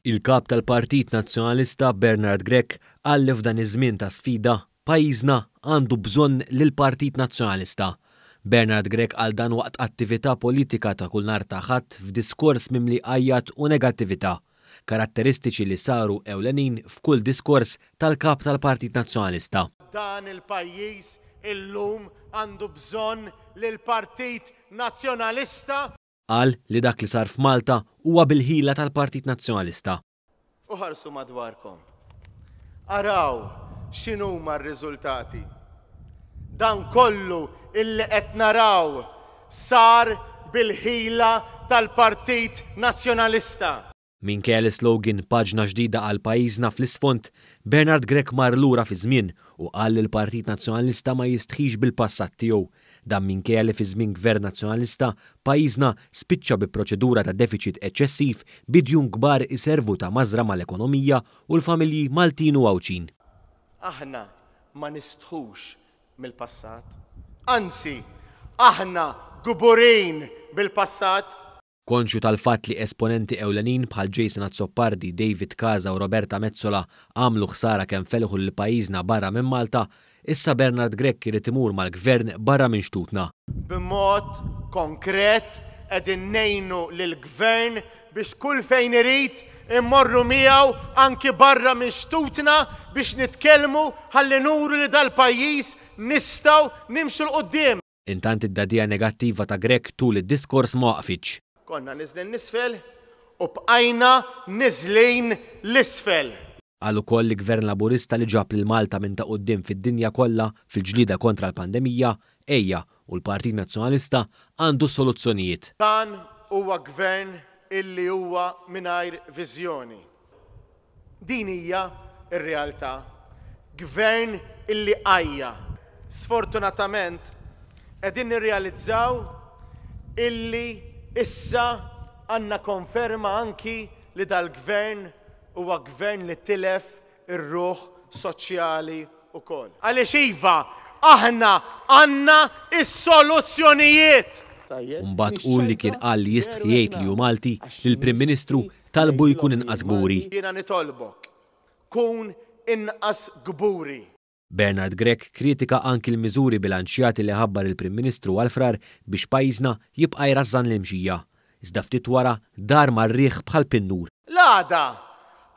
Il-Kap tal-Partit Nazzjonalista Bernard Grech qal li f'dan iż-żmien ta' sfida, pajjiżna għandu bżonn lill-Partit Nazzjonalista. Bernard Grech qal dan waqt attività politika ta' kull nhar ta' Ħadd f'diskors mimli għajjat u negattività, karatteristiċi li saru ewlenin f'kull diskors tal-Kap tal-Partit Nazzjonalista. Dan il-pajjiż illum għandu bżonn lill-Partit Nazzjonalista. Qal li dak li sar f'Malta huwa bil-ħila tal-Partit Nazzjonalista. U ħarsu madwarkom. Araw x'inhuma r-riżultati. Dan kollu illi qed naraw sar bil-ħila tal-Partit Nazzjonalista. Minkejja l-islogan 'Paġna ġdida għal pajjiżna' fl-isfond, Bernard Grech mar lura fiż-żmien u qal li l-Partit Nazzjonalista ma jistħix bil-passat tiegħu. Dan minkejja li fi żmien Gvern Nazzjonalista, pajjiżna spiċċa bi proċedura ta' defiċit eċċessiv bi djun kbar iservu ta' mażra mal-ekonomija u l-familji Maltin u Għawdxin. Aħna ma nistħux mill-passat. Anzi, aħna kburin bil-passat. Konxju tal-fatt li esponenti ewlenin bħal Jason Azzopardi, David Casa u Roberta Metsola għamlu ħsara kemm felħu lil pajjiżna barra minn Malta, issa Bernard Grech irid imur mal-Gvern barra minn xtutna. B'mod konkret qegħdin ngħinu lill-Gvern biex kull fejn irid immorru miegħu anki barra minn xtutna biex nitkellmu ħalli nuru li dal-pajjiż nistgħu nimxu 'l quddiem. Intant id-dagħdigħa negattiva ta' Grech tul id-diskors ma waqfitx. Konna niżlin 'l isfel u bqajna niżlin 'l isfel. Qal ukoll li Gvern Laburista li ġab lil Malta minn ta' quddiem fid-dinja kollha fil-ġlieda kontra l-pandemija, għejja u l-Partit Nazzjonalista għandu s-soluzzjonijiet. Dan huwa Gvern illi huwa mingħajr viżjoni. Din hija r-realtà. Gvern illi għajja. Sfortunatament qegħdin nirrealizzaw illi issa għandna konferma anki li dal-Gvern huwa Gvern li tilef ir-ruħ soċjali wkoll. Għaliex iva, aħna għandna s-soluzzjonijiet! U mbagħad hu li kien qal li jistħi jgħid li hu Malti, lill-Prim Ministru talbu jkun inqas kburi. Jiena nitolbok, kun inqas kburi. Bernard Grech kritika anki l-miżuri bilanċjati li ħabbar il-Prim Ministru għal Frar biex pajjiżna jibqa' jrażżan l-imxija. Iżda ftit wara dar mar-riħ bħal pinnur. L-għada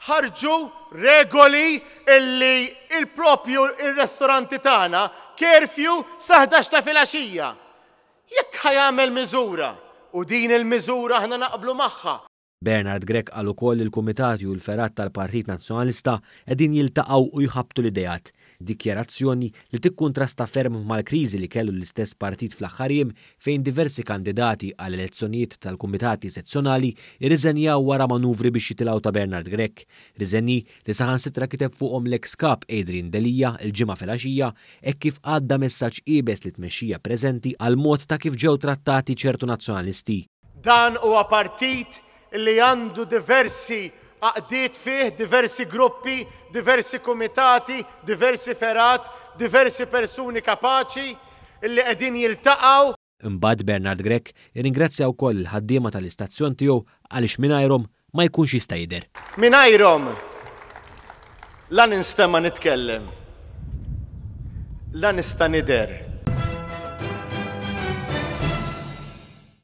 ħarġu regoli illi il-propju ir-restoranti tagħna curfew sa 11 ta' filgħaxija. Jekk ħa jagħmel miżura, u din il-miżura aħna naqblu magħha, Bernard Grech qal ukoll li l-kumitati u l-fergħat tal-Partit Nazzjonalista qegħdin jiltaqgħu u jħabbtu l-ideat, dikjarazzjoni li tikkuntrasta ferm mal-kriżi li kellu l-istess partit fl-aħħar jiem fejn diversi kandidati għal elezzjonijiet tal-kumitati sezzjonali rriżenjaw wara manuvri biex jitilgħu ta' Bernard Grech. Riżenji li saħansitra kiteb fuqhom l-eks Kap Adrian Delia l-Ġimgħa filgħaxija hekk kif għadda messaġġ iebes lit-tmexxija preżenti għall-mod ta' kif ġew trattati ċertu Nazzjonalisti. Dan huwa partit li għandu diversi għaqdiet fih, diversi gruppi, diversi kumitati, diversi fergħat, diversi persuni kapaċi li qegħdin jiltaqgħu. Imbagħad Bernard Grech irringrazzja wkoll lill-ħaddiema tal-istazzjon tiegħu għaliex mingħajrhom ma jkunx jista' jidher. Mingħajrhom la ninstema' nitkellem, la nista' nidher.